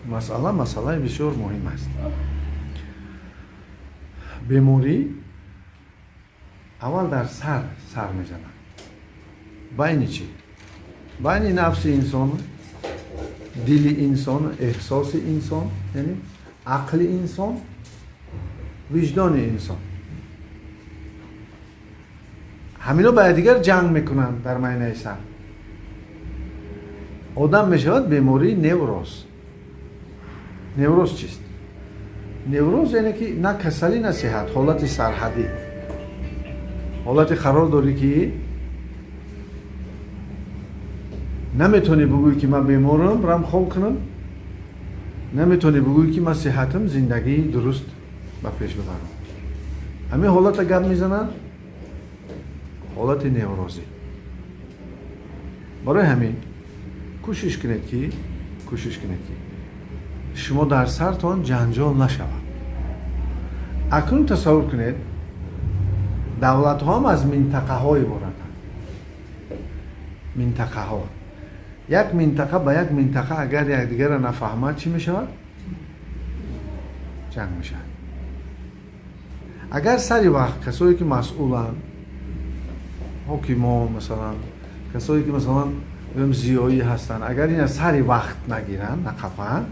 Масъала масъалаи бисёр муҳим аст. Беморӣ аввал дар сар сар мезанад. Байни чӣ? Байни нафси инсон, дили инсон, эҳсоси инсон, яъне ақли инсон, виҷдони инсон. Ҳамино ба якдигар ҷанг мекунанд дар майнаи сар. Одам мешавад бемории невроз. Невроз чист? Невроз яъне ки на касалӣ, на сиҳат, ҳолати сарҳадӣ. Ҳолате қарор дорӣ ки наметавонӣ бигӯӣ ки ман беморам, рам хоб кунам, наметавонӣ бигӯӣ ки ман сиҳатам, зиндагии дуруст ба пеш бибарам. Ҳамин ҳолата гап мезананд, ҳолати неврозӣ. Барои ҳамин кӯшиш кунед ки шумо дар сартон ҷанҷол нашавад. Акнун тасаввур кунед, давлатҳоам аз минтақаҳо иборатанд. Минтақаҳо. Як минтақа ба як минтақа агар якдигарро нафаҳмад, чӣ мешавад? Ҷанг мешавад. Агар сари вақт касое ки масъуланд, ҳокимон масалан, касое ки масалан зиёӣ ҳастанд, агар ина сари вақт нагиранд, нақафанд,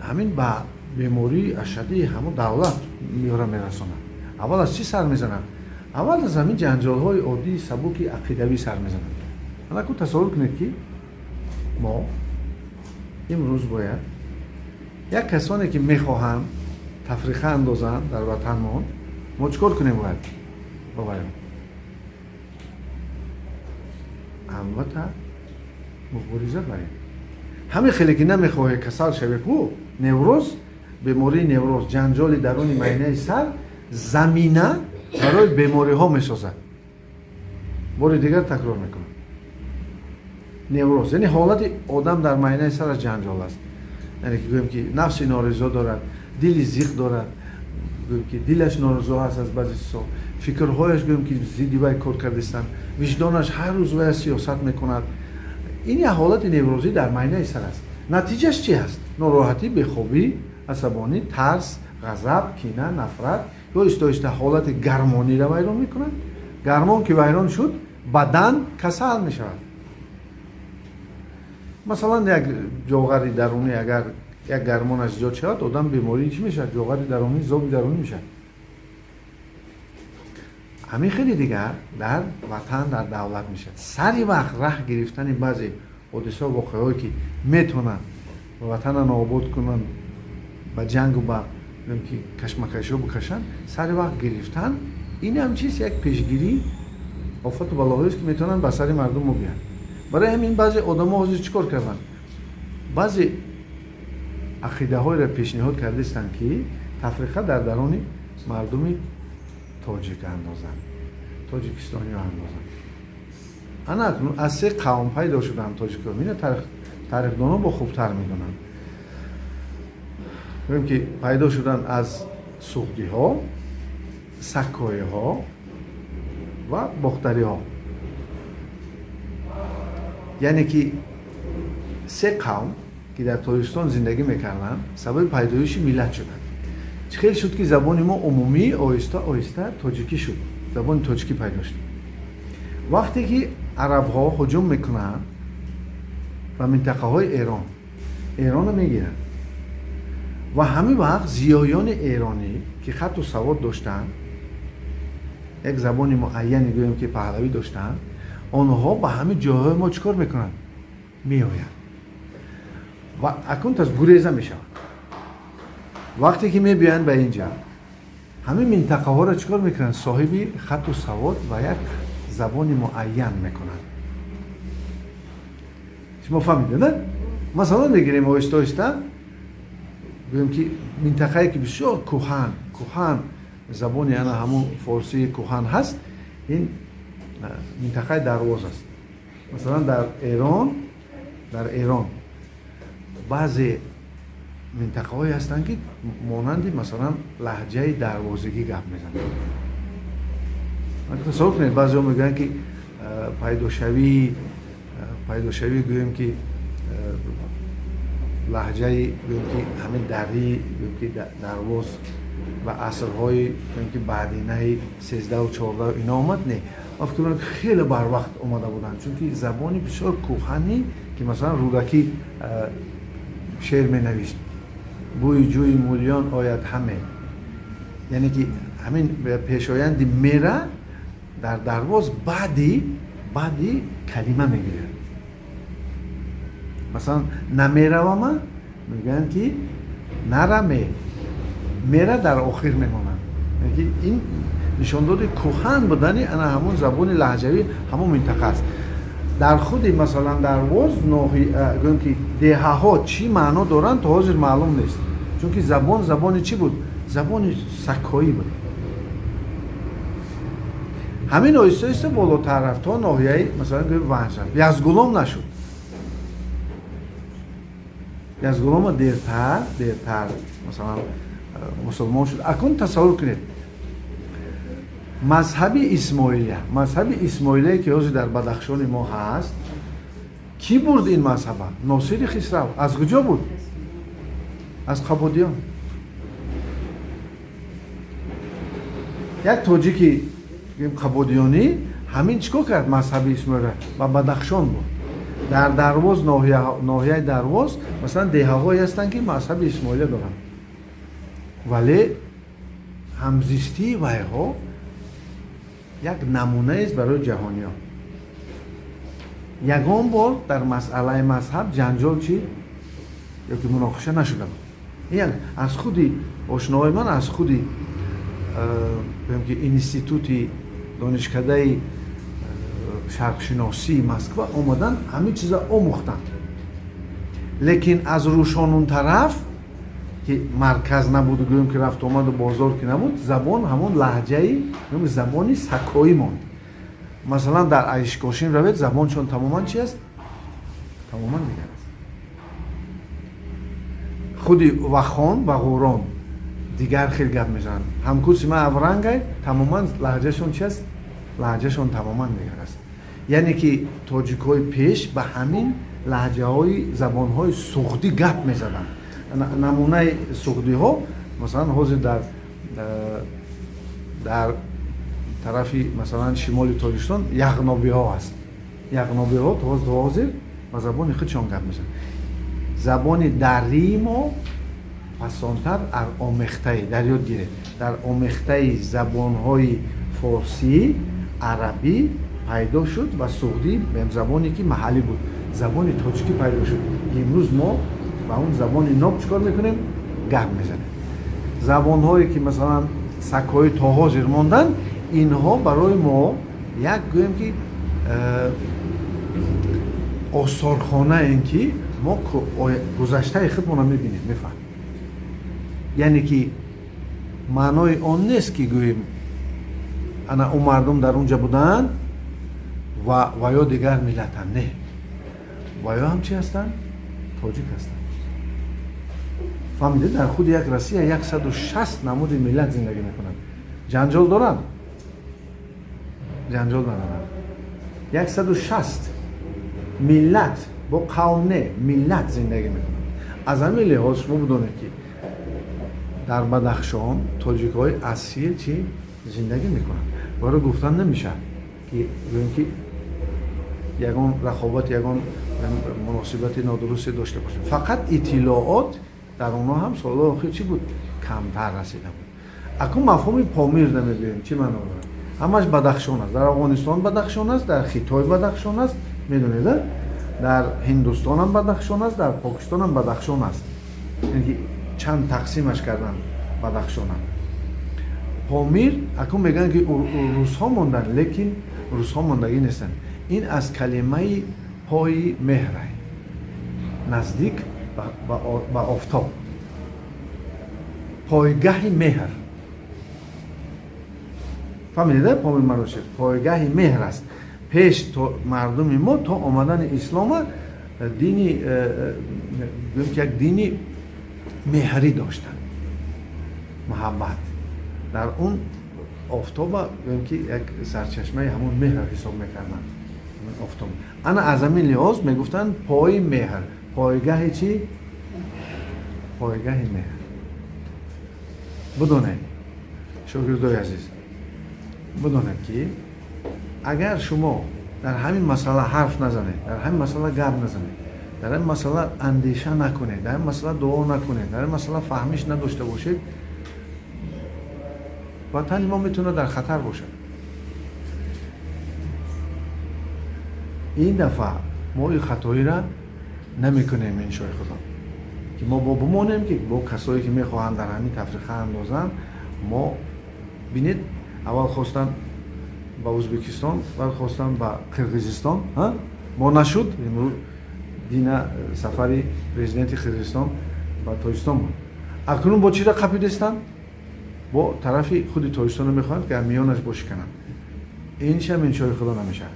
ҳамин ба бемории ашаддии ҳамон давлат меёра мерасонад. Аввал аз чӣ сар мезананд? Аввал аз ҳамин ҷанҷолҳои оддии сабуки ақидавӣ сар мезананд. Анаку тасаввур кунед ки мо имрӯз бояд як касоне ки мехоҳанд тафриқа андозанд дар ватанмон, мо чӣ кор кунем бояд? Бобаён, албатта мубориза барем. Ҳамин хеле ки намехоҳе касал шаве ку, невроз, бемории невроз, ҷанҷоли даруни майнаи сар замина барои бемориҳо месозад. Бори дигар такрор мекунам. Невроз яъне ҳолати одам дар майнаи сараш ҷанҷол аст. Яъне ки гӯем ки нафси норизо дорад, дили зиқ дорад, гӯем ки дилаш норизо аст аз баъзе чизҳо, фикрҳояш гӯем ки зидди вай кор кардастанд, виҷдонаш ҳар рӯз вая сиёсат мекунад. Ин як ҳолати неврозӣ дар майнаи сар аст. Натиҷаш чи ҳаст? Нороҳатӣ, бехобӣ, асабонӣ, тарс, ғазаб, кина, нафрат ё оҳиста-оҳиста ҳолати гармониро вайрон мекунад. Гармон ки вайрон шуд, бадан касал мешавад. Масалан, як ҷоғари дарунӣ агар як гармонаш зиёд шавад, одам бемории чӣ мешавад? Ҷоғари дарунӣ, зоби дарунӣ мешавад. Ҳамин хеле дигар дар ватан, дар давлат мешавад. Сари вақт раҳ гирифтани баъзе ҳодисаҳо, воқеаҳое ки метавонанд ватанро нообод кунанд, ба ҷангу ба ки кашмакашиҳо бикашанд, сари вақт гирифтан ин ҳам чиз як пешгирии офату балоҳоест ки метавонанд ба сари мардум мо биёянд. Барои ҳамин баъзе одамо ҳозир чӣ кор карданд? Баъзе ақидаҳоеро пешниҳод кардастанд ки тафриқа дар даруни мардуми тоҷик андозанд, тоҷикистониё андозанд. Ана акнун аз се қавм пайдо шуданд тоҷикҳо. Ина тарихдонон бо хубтар медонанд. Гӯем ки пайдо шуданд аз суғдиҳо, саккоиҳо ва бохтариҳо. Яъне ки се қавм ки дар Тоҷикистон зиндагӣ мекарданд, сабаби пайдоиши миллат шуданд. Чӣ хел шуд ки забони мо умумӣ оҳиста оҳиста тоҷикӣ шуд, забони тоҷикӣ пайдо шуд. Вақте ки арабҳо ҳуҷум мекунанд ба минтақаҳои Эрон, Эронро мегиранд ва ҳамин вақт зиёёни эронӣ ки хатту савод доштанд, як забони муайяне гӯем ки паҳлавӣ доштанд, онҳо ба ҳамин ҷойҳои мо чӣ кор мекунанд? Меоянд ва акнун тас гуреза мешаванд. Вақте ки мебиёянд ба инҷа, ҳамин минтақаҳоро чӣ кор мекунанд? Соҳиби хатту савод ва як забони муайян мекунанд. Шумо фаҳмидед, на? Масалан мегирем оҳиста оҳиста, гӯем ки минтақае ки бисёр кӯҳан забони ана ҳамон форсии кӯҳан ҳаст, ин минтақаи Дарвоз аст. Масалан дар Эрон баъзе минтақаҳое ҳастанд ки монанди масалан лаҳҷаи дарвозагӣ гап мезананд. Тасаввур кунед, баъзеҳо мегӯянд ки пайдошавӣ гӯем ки лаҳҷаи гӯем ки ҳамин дарии гӯем ки Дарвоз ва асрҳои гӯем ки баъдинаи 13-14 ино омад, не, ман фикр мекунам, ки хеле барвақт омада буданд, чунки забони бисёр кӯҳанӣ, ки масалан Рӯдакӣ шеър менавишт: бӯи ҷӯи мӯлиён ояд ҳаме, яъне ки ҳамин пешоянди мера дар Дарвоз баъди калима мегирад. Масалан, намеравама мегӯянд ки нараме, мера дар охир мемонад. Яъне ки ин нишондоди кӯҳан будани ана ҳамун забони лаҳҷавӣ ҳамун минтақа аст. Дар худи масалан Дарвоз гӯем ки деҳаҳо чӣ маъно доранд, то ҳозир маълум нест, чунки забон забони чӣ буд? Забони сакоӣ буд. Ҳамин оҳиста оҳиста болотар рафт то ноҳияи масалан гӯем Ванҷ рафт. Язгулом нашуд. Язгулома дертар масалан мусулмон шуд. Акун тасаввур кунед, мазҳаби исмоилия, мазҳаби исмоилие ки ҳозир дар Бадахшони мо ҳаст, кӣ бурд ин мазҳаба? Носири Хисрав. Аз куҷо буд? Аз Қабодиён. Як тоҷики қабодиёнӣ ҳамин чӣ кор кард? Мазҳаби исмоилия ба Бадахшон буд. Дар Дарвоз, ноҳияи Дарвоз масалан деҳаҳое ҳастанд, ки мазҳаби исмоилия доранд, вале ҳамзистии вайҳо як намунаест барои ҷаҳониён. Ягон бор дар масъалаи мазҳаб ҷанҷол чӣ ё ки муноқиша нашуда буд. Ин аз худи ошноҳои ман, аз худи гӯем ки институти донишкадаи шарқшиносии Москва омадан, ҳамин чиза омӯхтанд. Лекин аз Рӯшонун тараф ки марказ набуду гӯем ки рафтуомаду бозор ки набуд, забон ҳамон лаҳҷаи забони сакоӣ монд. Масалан, дар Айшкошин равед, забоншон тамоман чи аст? Тамоман дигар аст. Худи Вахон ва Ғурон дигар хел гап мезананд. Ҳамкурси ман Аврангай, тамоман лаҳҷашон чи аст? Лаҳҷашон тамоман дигар аст. Яъне ки тоҷикҳои пеш ба ҳамин лаҳҷаҳои забонҳои суғдӣ гап мезаданд. Намунаи суғдиҳо масалан ҳозир дар тарафи масалан шимоли Тоҷикистон яғнобиҳо аст. Яғнобиҳо то ҳозир ба забони худшон гап мезананд. Забони дарии мо пасонтар ар омехтаи, дар ёд гиред, дар омехтаи забонҳои форсӣ, арабӣ пайдо шуд ва суғдӣ забоне ки маҳаллӣ буд, забони тоҷикӣ пайдо шуд. Имрӯз мо ба он забони ноб чӣ кор мекунем? Гап мезанем. Забонҳое ки масалан сакоӣ то ҳозир монданд, инҳо барои мо як гӯем ки осорхонаем, ки мо гузаштаи худмонро мебинем, мефаҳмем. Яъне ки маънои он нест, ки гӯем ана он мардум дар он ҷа буданд ва ё дигар миллатанд. Не, ва ё ҳам чи ҳастанд? Тоҷик ҳастанд. Фаҳмидед, дар худи як Россия 160 намуди миллат зиндагӣ мекунанд. Ҷанҷол доранд? Ҷанҷол надоранд. 160 миллат, бо қавм не, миллат зиндагӣ мекунанд. Аз ҳамин лиҳоз шумо бидонед, ки дар Бадахшон тоҷикҳои асил чӣ зиндагӣ мекунанд. Барои гуфтан намешавад, ки гӯем ки ягон рақобат, ягон муносибати нодурусте дошта бошад. Фақат иттилоот дар онҳо ҳам солҳои охир чӣ буд? Камтар расида буд. Акун мафҳуми Помир намебиёем, чӣ маъно дорад? Ҳамаш Бадахшон аст. Дар Афғонистон Бадахшон аст, дар Хитой Бадахшон аст, медонед, дар Ҳиндустон ҳам Бадахшон аст, дар Покистон ҳам Бадахшон аст. Яъне ки чанд тақсимаш кардан Бадахшона. Помир акун мегӯянд, ки русҳо монданд, лекин русҳо мондагӣ нестанд. Ин аз калимаи пои меҳрай, наздик ба офтоб, пойгаҳи меҳр. Фаҳмидед, Помир марошев пойгаҳи меҳр аст. Пеш мардуми мо то омадани ислома дини гӯем ки як дини меҳрӣ доштанд, муҳаббат. Дар он офтоба гӯем ки як сарчашмаи ҳамон меҳр ҳисоб мекарданд офтоб. Ана аз ҳамин лиҳоз мегуфтанд пои меҳр, пойгаҳи чӣ? Пойгаҳи меҳр. Бидонед, шогирдои азиз, бидонед, ки агар шумо дар ҳамин масъала ҳарф назанед, дар ҳамин масъала гап назанед, дар ҳамин масъала андеша накунед, дар ҳамин масъала дуо накунед, дар ҳамин масъала фаҳмиш надошта бошед, ватани мо метавонад дар хатар бошад. Ин дафъа мо ин хатоиро намекунем, иншои худо, ки мо бо бимонем, ки бо касое ки мехоҳанд дар ҳамин тафриқа андозанд. Мо бинед, аввал хостанд ба Ӯзбекистон, баъд хостанд ба Қирғизистон, мо нашуд. Имрӯз дина сафари президенти Қирғизистон ба Тоҷикистон буд. Акнун бо чиро қапидистанд? Бо тарафи худи Тоҷикистонро мехоҳанд, ки миёнаш бошикананд. Иншам иншои худо намешавад,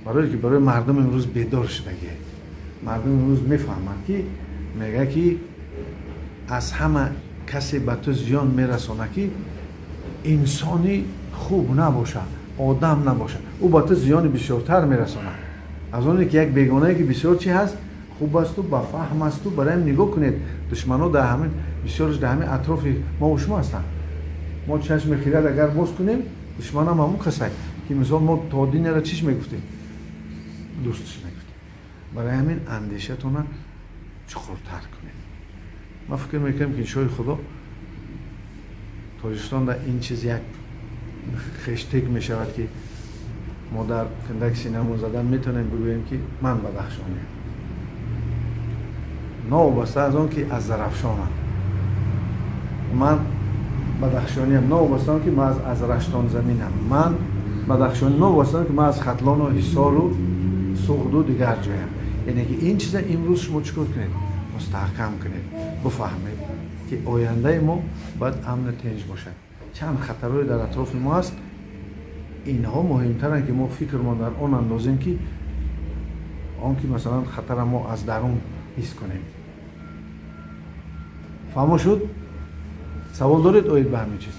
барое ки барои мардум имрӯз бедор шудагие. Мардум имрӯз мефаҳманд, ки мегӯяд, ки аз ҳама касе ба ту зиён мерасонад, ки инсони хуб набошад, одам набошад, ӯ ба ту зиёни бисёртар мерасонад аз оне ки як бегонае, ки бисёр чи ҳаст, хуб асту, ба фаҳм асту. Барои нигоҳ кунед, душманҳо дар ҳамин бисёрш дар ҳамин атрофи мо шумо ҳастанд. Мо чашми хирад агар боз кунем, душманам ҳамун касай, ки мисол мо то динера чиш мегуфтем, дӯстш мегуфтем. Барои ҳамин андешатона чуқуртар кунед. Ман фикр мекунам, ки иншои худо Тоҷикистон дар ин чиз як хештег мешавад, ки мо дар кундаки синамон задан метавонем, бигӯем, ки ман бадахшониям, новобаста аз он ки аз Зарафшонам, ман бадахшониям, новобаста он ки ман аз Раштон заминам, ман бадахшони, новобаста он ки ман аз Хатлону Ҳисору Суғду дигар ҷоям. Яъне ки ин чиза имрӯз шумо чӣ кор кунед? Мустаҳкам кунед, бифаҳмед, ки ояндаи мо бояд амну тинҷ бошад. Чанд хатарҳое дар атрофи мо ҳаст, инҳо муҳимтаранд, ки мо фикрмон дар он андозем, ки он ки масалан хатара мо аз дарун ҳис кунем. Фаҳмо шуд? Савол доред оид ба ҳамин чиз?